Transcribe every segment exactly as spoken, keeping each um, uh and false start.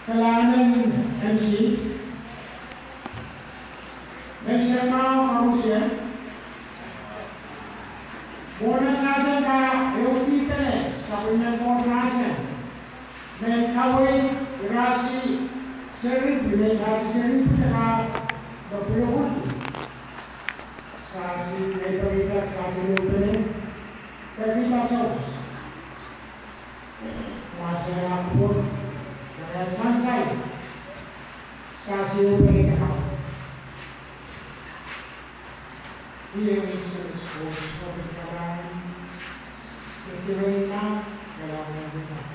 Kalahngan en M C, me sehse mwahu koaros, mwohn sehse ka ehu dipene sapwellimen Koht mahsen, me kaweid irasi seri, me sehse seri pwutak me pwulopwul. Sehse me pwutak, sehse me pwutak, pwutak sawas. Mahsen ahpw, kalahngan sansal, sehse me pwutak. Iei Sunday school, school kalahngan, kalahngan, kalahngan.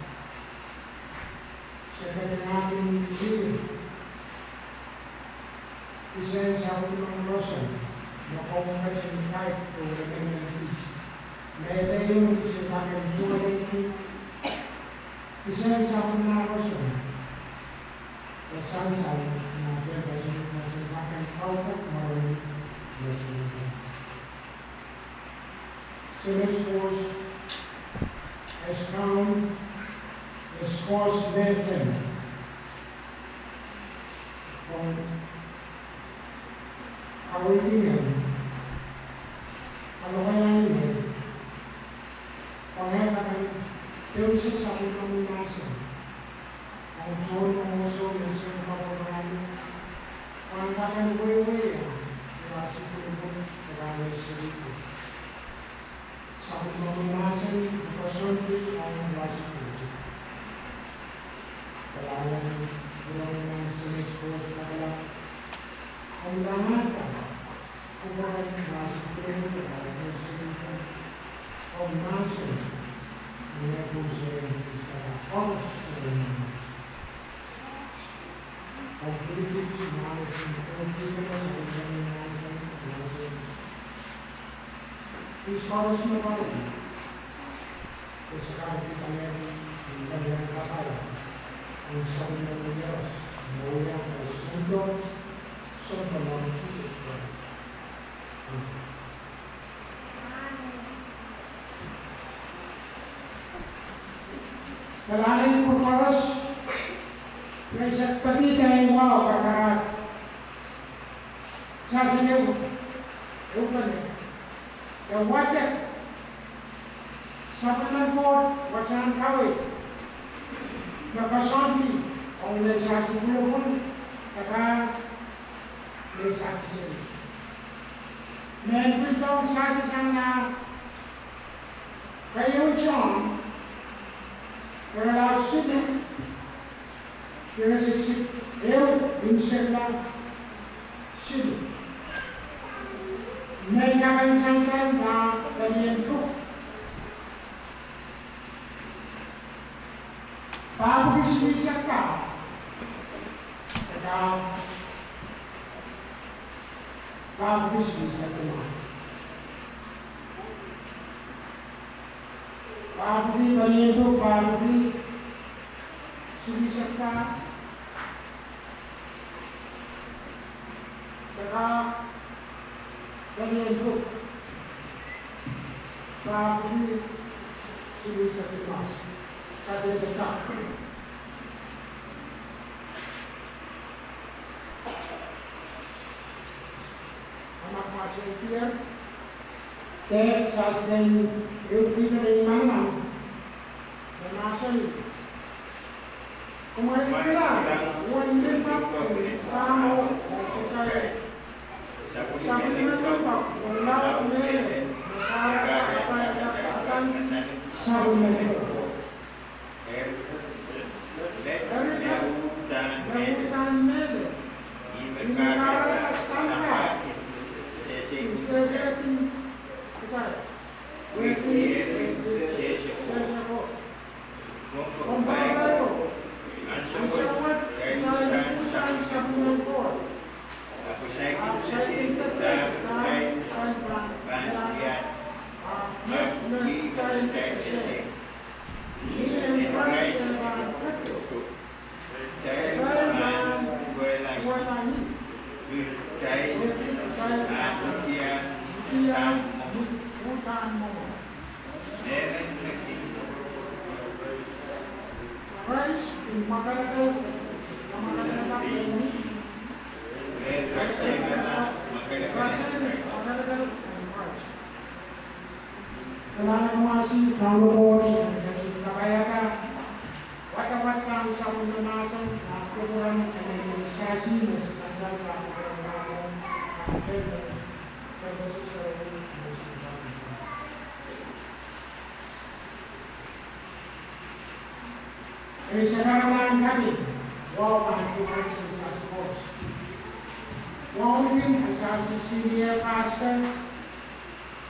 Sekete ngatin kiri, kisehn sapwellimen roson, me komw ketin kaidehn remember this. Mehlel kisehn pakin suwedki, kisehn sapwellimen roson, me sansal, me kisehn pakin kaudok mwahu, me sansal. Sunday school, e sohte, e sohte mehten. Komw kaweid ingen, kalokaia ingen, komw kak en pehmese sapwellimen mahsen. Ong tohn mwomwohdiso me se pahn pwurala, pahn kak en wehwehki irasi pwulopwul, irasi seri pwulopwul. Sapwellimen mahsen, koasoandi ong irasi pwulopwul. Kalahngan, pwulopwul mahsen, e sohte kapakap. Komw kak en kupwuren irasi pwulopwul, irasi seri pwulopwul. Komw mahsen, Kalahngan en koaros, me se peki dahme wahu kakarak. Sehse me ehu, ehu pene, e wadek sapwellimen Koht wasahn kaweid, me koasoandi ong mehn sehse pwulopwul, kakarak, mehn sehse seri. Mehn pil dohng sehse sang nan Keieun Sohn, irelaud siluh, iretikitik ehu, nin sehla siluh. Me kak en sansal nan pelien pwuhk. Pahpwiki silihsek pahr, kakarak, pahpwiki silihsek pahr. Pahpwiki, pelien pwuhk, pahpwiki silihsek pahr. Kakarak, pelien pwuhk, pahpwiki silihsek pahr. Kadehdehda. Ahmw mahsen diar, de sehse ehu dipene manaman, me mahsanih: Kumwail kilang uwen limpoak en Sahmo oh kitail, sapwellimen limpoak, oh laud mehlel me kahrehda kapaiada adaneki sapwellimen Koht. Eri, me uhdahn mehlel, ih me kahrehda sampah en sehsehkin kitail, wehwehki sehse ko. Kompoakepahi ko, ansou wet kitail uhdahn sapwellimen Koht, ahpw saikinte dehr kitail pahn wiahda, ahpw met me kitail ese, ni en Krais pahn ketido, kitail pahn duwehla ih, pwe kitail pahn wiahda uhdahn mwomwohd. Mehmen me kin Krais kin mwakelekel Ei sakaralahn kami, wahu pahn kupwuren Sises Krais. Wahu kin Senior Pastor,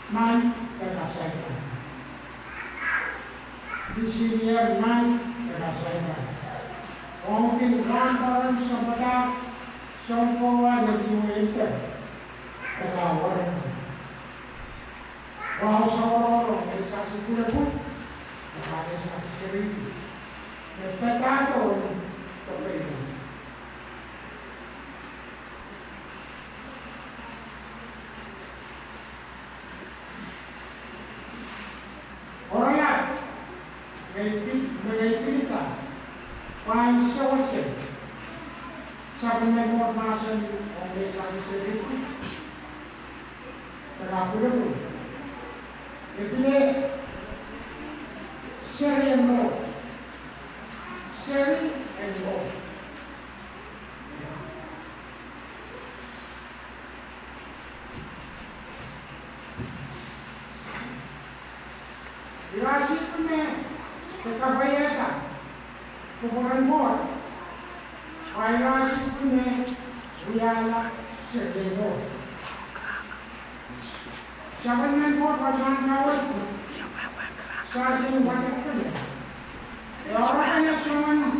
man de kasaikaun. Senior man de kasaikaun. Wahu kin rahn koaros sounpadahk, sounkowa, de kiwei de kasaikaun. Wahu sohte rong Senior Pastor, Senior Pastor, Senior Pastor, Senior Pastor. Oaralap, me I pil, me I pilada, pwehn sewese sapwellimen Koht mahsen ong Senior Pastor. Kala pwulopwul. E pil serien Koht. Serien Koht. Irail sik me kapwaiada kupwuren Koht, irail sik me wiahla serien Koht. Sapwellimen Koht wasahn kaweid, Sahsin Wadek Pene, e oaralap soangen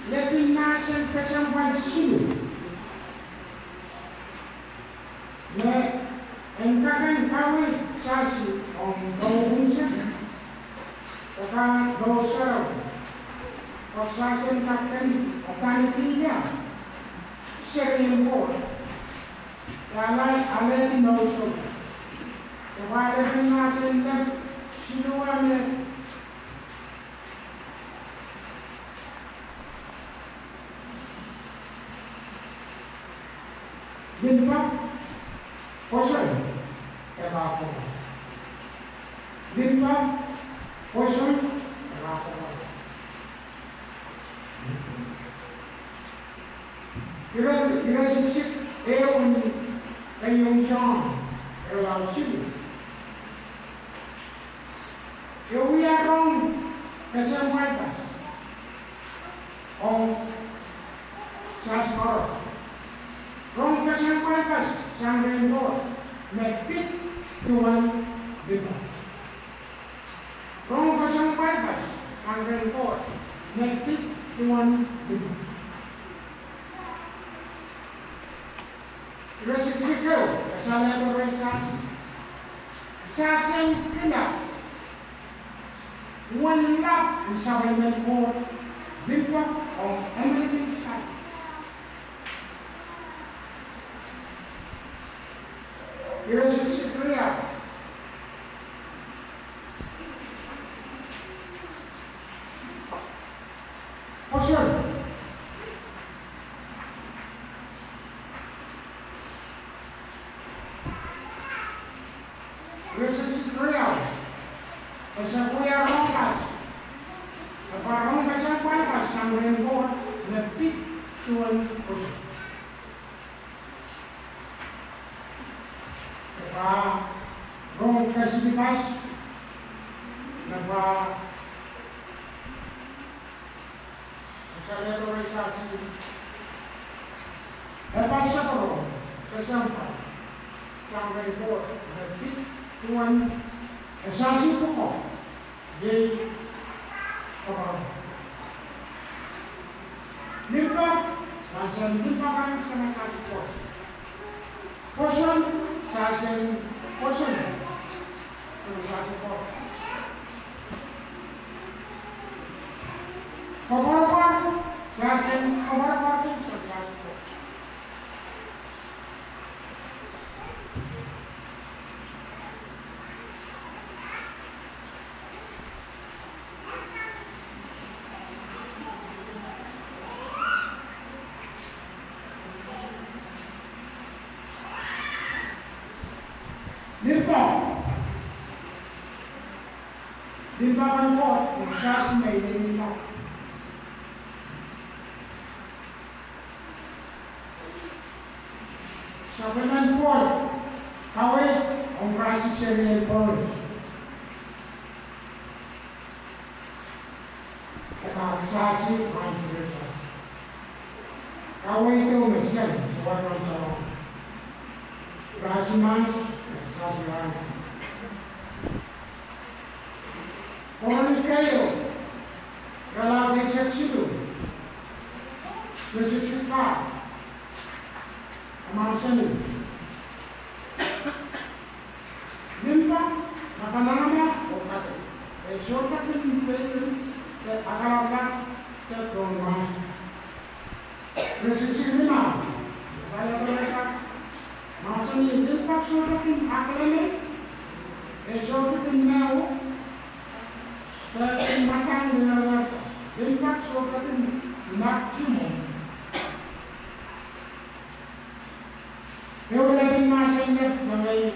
lepin mahsen kesempwal siluh. Me en kak en kaweid Sahsin ong Kauno Sahsin, e kak Kauno Sahsin, oh Sahsin kak en atanikihda serien Koht, alehdi mour. E pahn lepin mahsen lep siluh me limpoak, pwoson, de kahpwal. Limpoak, pwoson, de kahpwal. Ire, ire siksik ehu en keieun Sohn, irelaud siluh. E wia rong kesempwalpas ong Sahsin koaros. Rong kesempwalpas sang rehn Koht me pid duwen limpoak. Rong kesempwalpas sang rehn Koht me pid duwen limpoak. Ire siksik ehu, kasalehdo rehn Sahsin. Sahsin pilap uwen lap en sapwellimen Koht limpoak ong emenemen Sahsin. Ire siksik riau. Pwoson. Ire siksik riau. Pwoson wia rong kas. Ahpw rong kesempwalpas sang rehn Koht me pid duwen pwoson. Ahpw rong kesempwalpas, ahpw kasalehdo rehn Sahsin. E pahn sokoro kesempwal sang rehn Koht me pid duwen Sahsin pwukoa. Iei koapworopwor. Limpoak, Sahsin limpoak sang Sahsin koapworopwor. Pwoson, Sahsin pwoson sang Sahsin koapworopwor. Koapworopwor, Sahsin koapworopwor sang Sahsin koapworopwor. Limpoak. Limpoak en Koht, Sises me inenen limpoak. Sapwellimen Koht kaweid ong Krais serien porongo. E kak sasi, kaweid ehu me seng, se wai kan sa. Krais mas, sasi ran. Korinth keieu, irelaud eisek siluh, iretikitik eisek ehu, mahsanih: Limpoak me kanengamah oh kadek, e sohte kin pein de akalapala de pohn mahsen. Iretikitik limau, mahsanih: Limpoak sohte kin akleme, e sohte kin mehwo, sohte kin matang, limpoak sohte kin nakti mwo. Ehu lepin mahsen me ngehi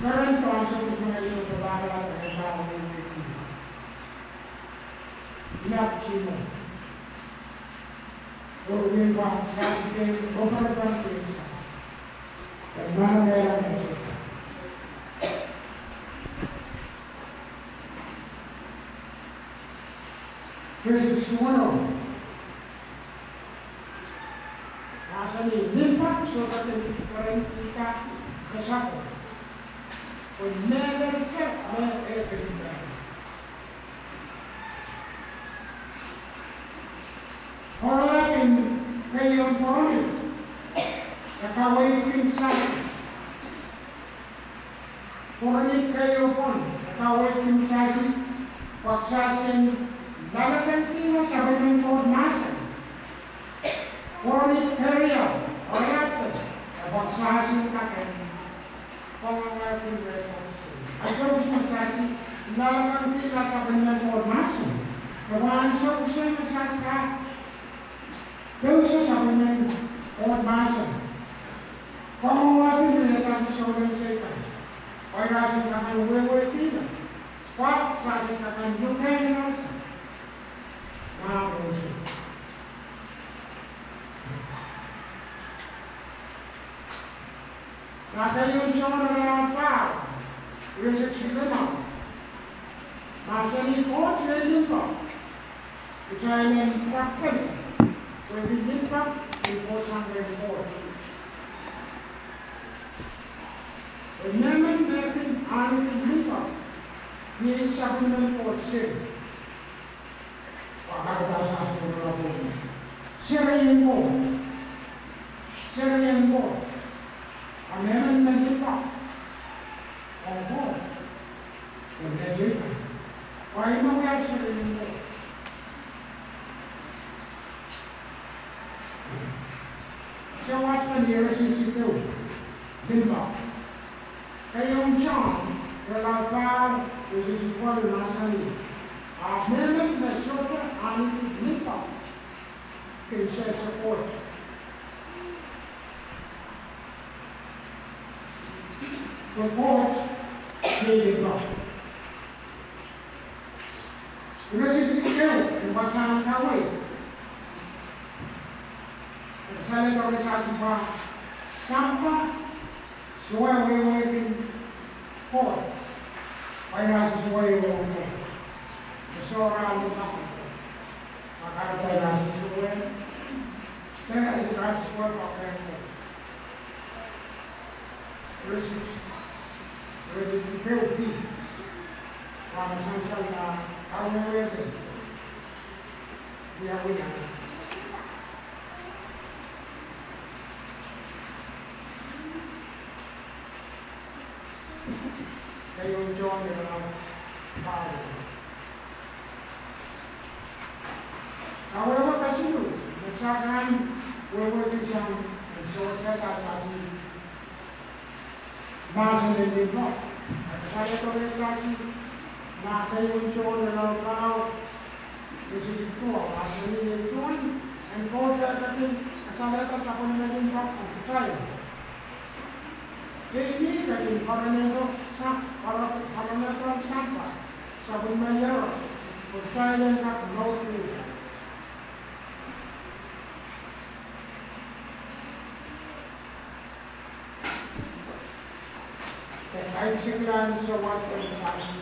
keren pahn sou, me ngehi sohte lapalap, e sohte kin nakti mwo. Oh limpoak sasi kin operate kin sa. E manaman. Iretikitik weneu, mahsanih: Limpoak sohte kin keren kihda kesempwal, pwe mehkot me e kin keren. Oaralap en keieun Korinth, e kaweid kin sasi. Korinth keieu pwon, e kaweid kin sasi, pwe sasi en loalokong sapwellimen Koht mahsen. Korinth keriau, oaralap, e pwuhk sasi en kak en Pwangahng wia kin rehn sasi. Ansou kis me sasi loalokong sapwellimen Koht mahsen, e pwe ansou kis me sasi kak kehn sapwellimen Koht mahsen, pwangahng wia kin rehn sasi souleng seikan. Pwe sasi kak en wehwehkihla, pwe sasi kak en lukehla mahsen. Ma rosu. Nan keieun Sohn irelaud pahieu, iretikitik limau, mahsanih: Koht iei limpoak. Kitail en kak pil, pwehki limpoak kin kohsang rehn Koht. Oh mehmen me kin ahneki limpoak, ih sapwellimen Koht seri. Pwe kahrehda sasi pwurala pwung. Serien Koht. Serien Koht. A mehmen me limpoak ong Koht, oh me seri, pwe ih me wia serien Koht. Sewaspen iretikitik ehu, limpoak. Keieun Sohn irelaud pahieu, iretikitik waluh, mahsanih: Ahpw mehmen me sohte ahneki limpoak kin sehse Koht, pwe Koht iei limpoak. Iretikitik ehu, e wasahn kaweid. E kasalehda rehn sasi pwe sampah, soh, wehwehki Koht. Pwe sasi soh, wehwehki Koht. E sohte rahn me sasi. Ma kahrehda sasi soh, wehwehki, sasi soh, wehwehki Koht. Iretikitik, iretikitik ehu, pwuhk, pwe sansal nan kawehwehki wiawi. Keieun Sohn irelaud pahieu. Kawehwe kesiluh me kitail en wehwehki sang en sewesehda sasi mahsen en limpoak. E kasalehda rehn sasi nan keieun Sohn irelaud pahieu, iretikitik duwau, mahsanih: Duwen en Koht e ketin kasalehda sapwellime limpoak ong kitail. Kei ni ketin poaronehdo sa-, poaro-, poaronehdohng sampah, sapwellime Iehros, oh kitail en kak mourki. Kitail sehse kilang sawas en sasi.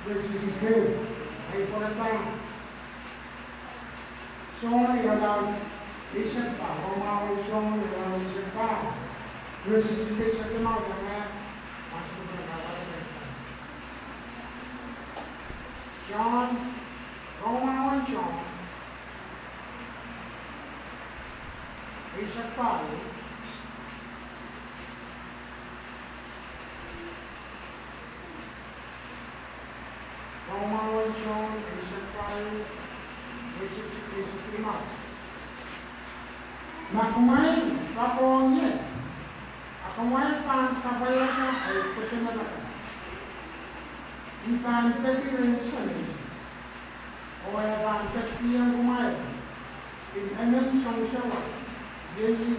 Wesiti keu, ai pwekada. Sohn irelaud eisek pahr, Rongamwahu en Sohn irelaud eisek pahr, wesiti eisek limau, iang, mas kupna kawada. Sohn, Rongamwahu en Sohn eisek pahr. Rongamwahu en Sohn eisek pahr, eisek, eisek limau. Ma kumwail poakohng ie, a kumwail pahn kapwaiada ei kosonned akan, I pahn peki rehn Semei, oh e pahn ketikihong kumwail pil emen songosel wet, iei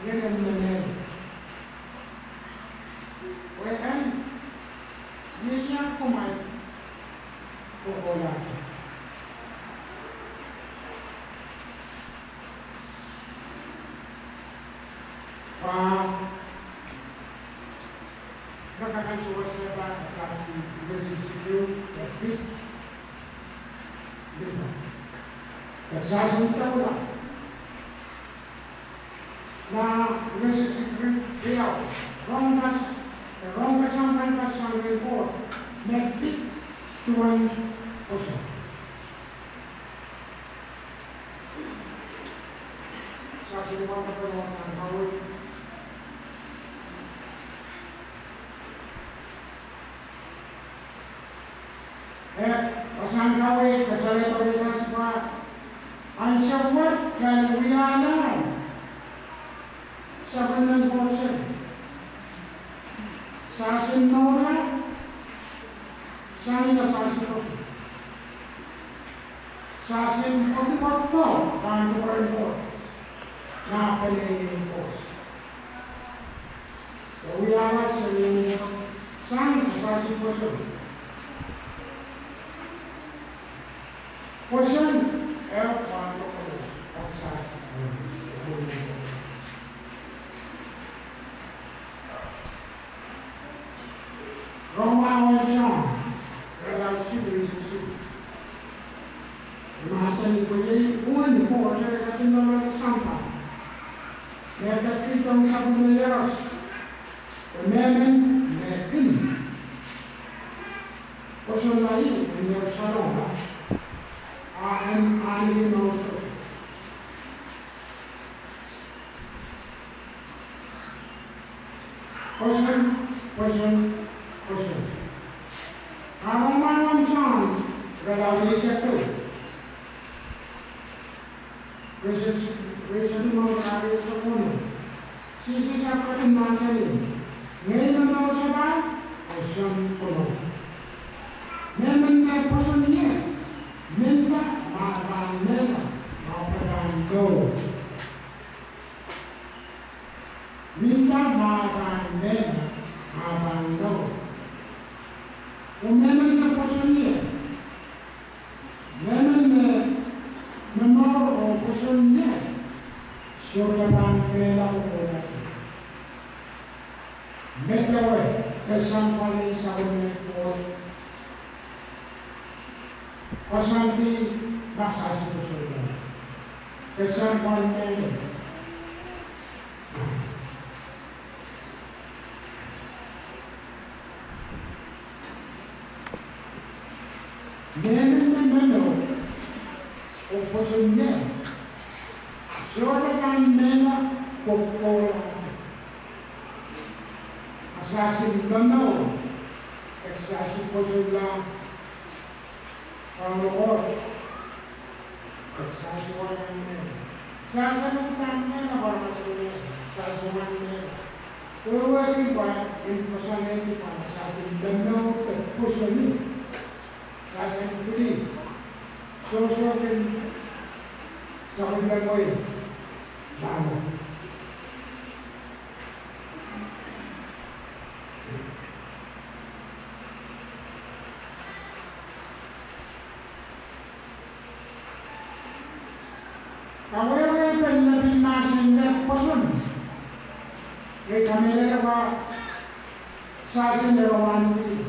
Ngehn en Mehlel. Pwe en ieiang kumwail kokohlahte. Pwe me kakan sewese pahn sasi, wesiti keu, e pid. Pwe sasi doula. Na wesiti keu, rong kas-, rong kesempwal kasongin Koht me pid duwen pwoson. Sasi ni pahn kapwaiada sang kawei. Eh, sang kawei, kasalehda pwe sasi pwa, ansou wet kitail wiahla sapwellimen pwoson. Sasi mourla, sang ni sasi pwoson. Sasi pwokpwoko pahn kupwuren Koht, na peneinei Koht. Wiahla sapwellimen Koht, sang sasi pwoson. Pwoson, eh, pahn pwokpwoko, oh sasi. Rongamwahu en Sohn, irelaud isuh, eisek isuh. Mahsanih pwe iei uwen Koht me ketin loale sampah, me ketikihdohng sapwellime Iehros, pwe mehmen me kin pwosonla ih en iang salongala, a en ahneki mour sohte. Pwoson, pwoson, pwoson. Rongamwahu en Sohn, irelaud eisek keu, eisek, eisek limau, eisek weneu. Sises ahpw ketin mahsanih, Ngehi me mour sapahl, oh sounkomour. Mehmen me pwoson ie, mendahte ma e pahn mehla, ma e pahn mour. Mendahte ma e pahn mehla, ma e pahn mour. Oh mehmen me pwoson ie, mehmen me, me momour oh pwoson ie, sohte pahn mehla oh kohla. Medewe kesempwal en sapwellime Koht. Koasoandi ma sasi pwoson ie. Kesempwal mehlel. Mehmen me momour oh pwoson ie, sohte pahn mehla oh kohla. A sasi momour, e sasi pwosonla, pahn mour. Pwe sasi wahn mehla. Sasi wahn mehla, pwe sasi wahn mehla. Wehwehki pwe, en koasoanehdi pwe sasi momour de pwoson ie. Sasi pwili. Sohsohkin sapwellime koaros. Lala. Sasi me rawan wi.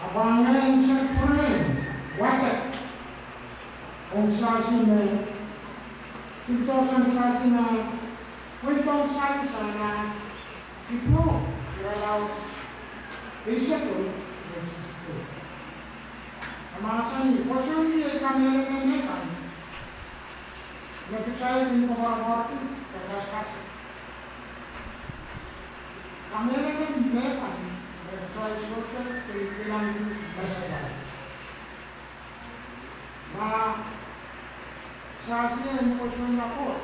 Ahpw ngehi en sehse pwurehng wadek ong sasi me, pil dohsang sasi me, pwil dohsang sasi me, Ipru, irelaud eisek ehu, eisek ehu. E mahsanih, pwoson iei kamehlele me kan me kitail kin koapworopworki de kaskasik. Kamehlele me kan me kitail sohte kin kilang mesatai. Ma sasi en pwoson en Koht,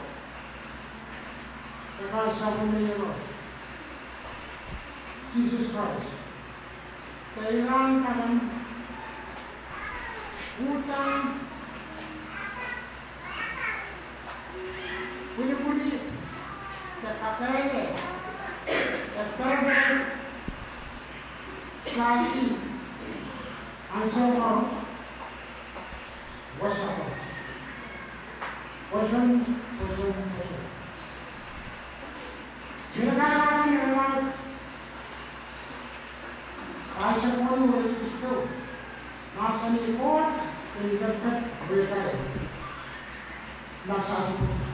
kakaun sapwellime iehros, Sises Krais, de irahn kadan uhdahn pwilipwili de kakehlaka de pereperen sasi ansou koaros, wasa koaros. Pwoson, pwoson, pwoson. Mie kak en irelaud pahisek weneu, iretikitik siluh, mahsanih Koht kin ketiket rehtail nan sasi pwoson.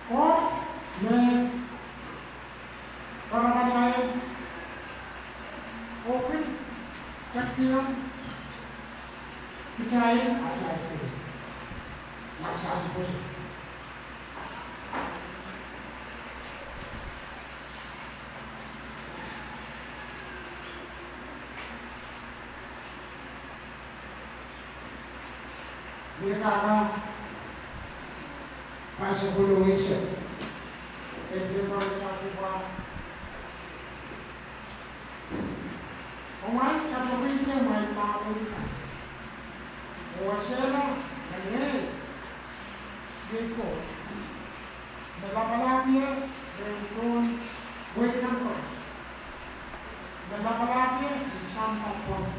Koht me karapatail oh kin ketiket kitail atail kei nan sasi pwoson. Mie kak en pahisek weneu, eisek. E pil pahn sasi pwa. Kumwail katohkihdi amwail mahwen kan, oh esehla me ngehi iei Koht, me lapalahpie rehn tohn wehi kan koaros, me lapalahpie ni sampah pwong.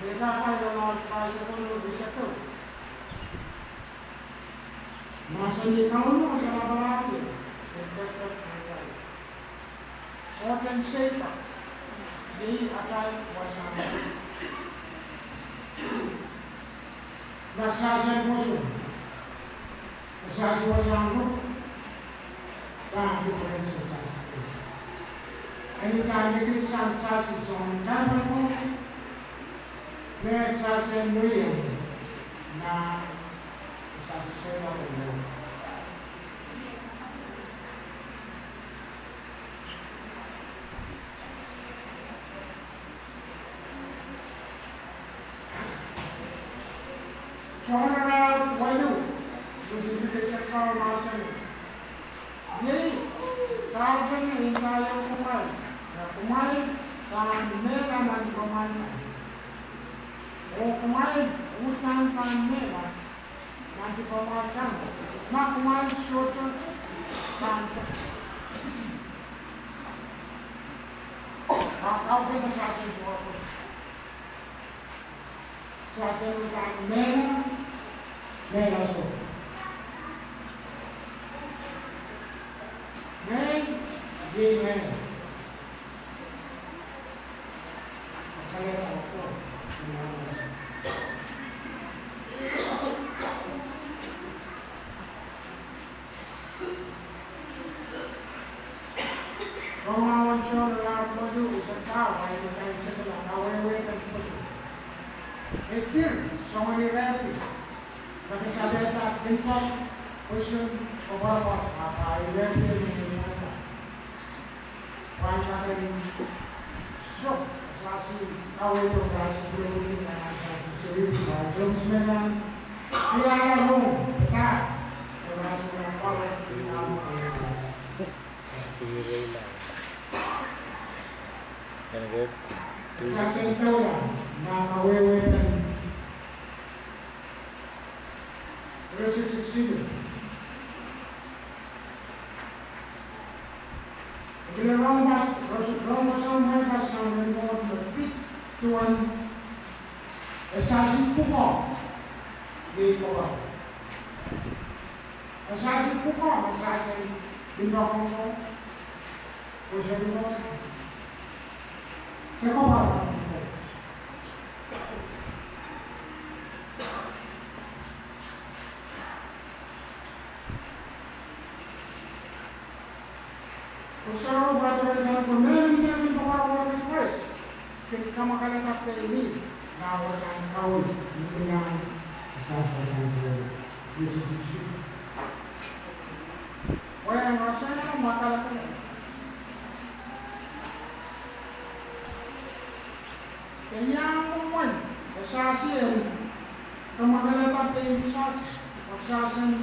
Mie kak en irelaud pahisek weneu, eisek ehu, mahsanih Kauno wasa lapalahpie kin ketiket rehtail. Koht en seiloak, iei atail wasahn Koht. Nan sasi pwoson, e sasi wasahn Koht, pahn kupwuren sasi pwoson. Eri pahn likih sang sasi soangen temple koaros, me sasi en nuieng, nan sasi seiloak en Koht. Sohn irelaud weneu, iretikitik eisek pahieu, mahsanih: Iei doadoahk en ndahiong kumwail, me kumwail pahn mehla nan dipamwail kan, oh kumwail uhdahn pahn mehla nan dipamwail kan, ma kumwail sohte pahn, pahn kaukaudehla sasi pwoson. Sasi me pahn mehla, mehla soh. Ngehi, iei ngehi. Kasalehda Koht. Rongamwahu en Sohn irelaud weneu, eisek pahieu, ire tikitik eisek ehu, kawehwepen pwoson. E dir soangen irehdi me kasalehda limpoak, pwoson, koapworopwor, ahpw irehdi me limpoak. Pwehn kakehr soh, sasi kawehwe, sasi pwurehng nan sasi seri, pwehn soh, smelan, iang rong, pwehn soh, pwehn soh. Sasi doula, nan kawehwepen iretikitik siluh. Pil rong pas, rong pas sang mehn Koht me pid duwen e sasi pwukoa, iei koaros. Sasi pwukoa, sasi limpoak ong Koht, pwoson Koht, de koapworopworki Koht. Pwuhk Sarawi patohwan sang pwe mehmen me kin koapworopworki Krais kin kamwakelehda pein ih, nah wasahn kaun, ni iang, sasi wasahn kaun, ni sisi. Pwe wasahn mwakelekel. Ke iang mwomwen, e sasi en kamwakelehda pein sasi, pwe sasi en,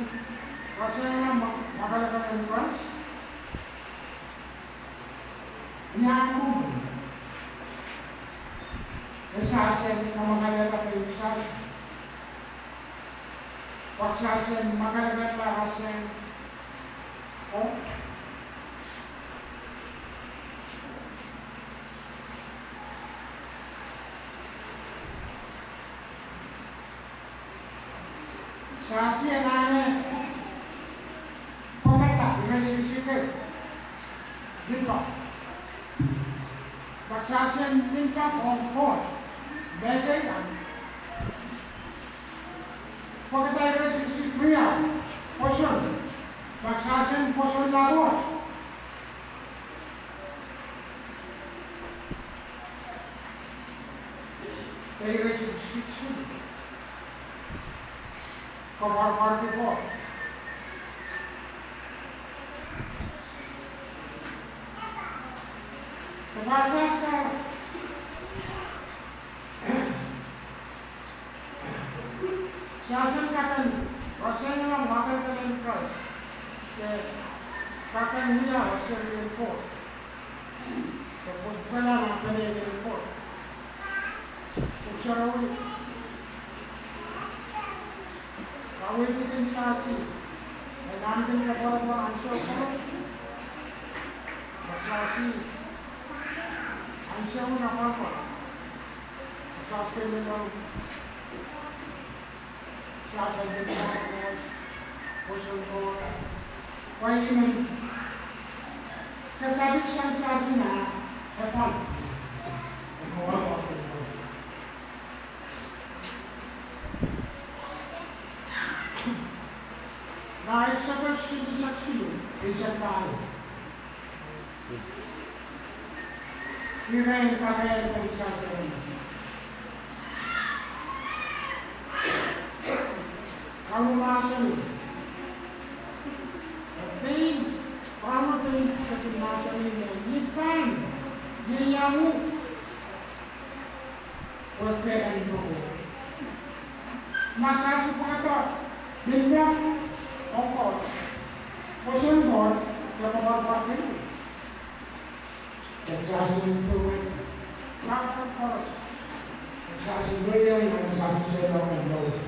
wasahn mwa-, mwakelekel en Krais. Iang mwomwen, e sasi en kamwakelehda pein sasi, pwe sasi en mwakelekelda wasahn Koht. Sasi anahne pwekada ire siksik, limpoak. Pwe sasi en limpoak ong Koht, mehteikan. Pwekada ire siksik riau, pwoson. Pwe sasi en pwosonla Koht. Pwe ire siksik, koapworopworki Koht. Pwe sasi ka- Sasi en kak en wasahn mwakelekel en Krais, de kak en wia wasahn en Koht, de pwupwukoahla nan peneinei en Koht. Pwuhk Sarawi kaweidkin sasi, e nan kin koapworopworki ansou koaros, pwe sasi ansou en koapworopworki. Sasi kin mihmi, sasi kin mihmi, pwoson Koht. Pwe I men, ke sasi sang sasi nan, e pahn. Nan Exodus silihsek siluh, eisek pahieu. Ire en kakehlail en sasi. Kauno mahsanih, pein, Kauno pein ketin mahsanih me I pahn ieiang uhk. Pwe ke en pwukoa. Ma sasi pwekada limpoak ong Koht, pwoson Koht, de koapworopworki. Ke sasi pwukoa, koapworopworki. Ke sasi pwukoa, ke sasi sehla, ke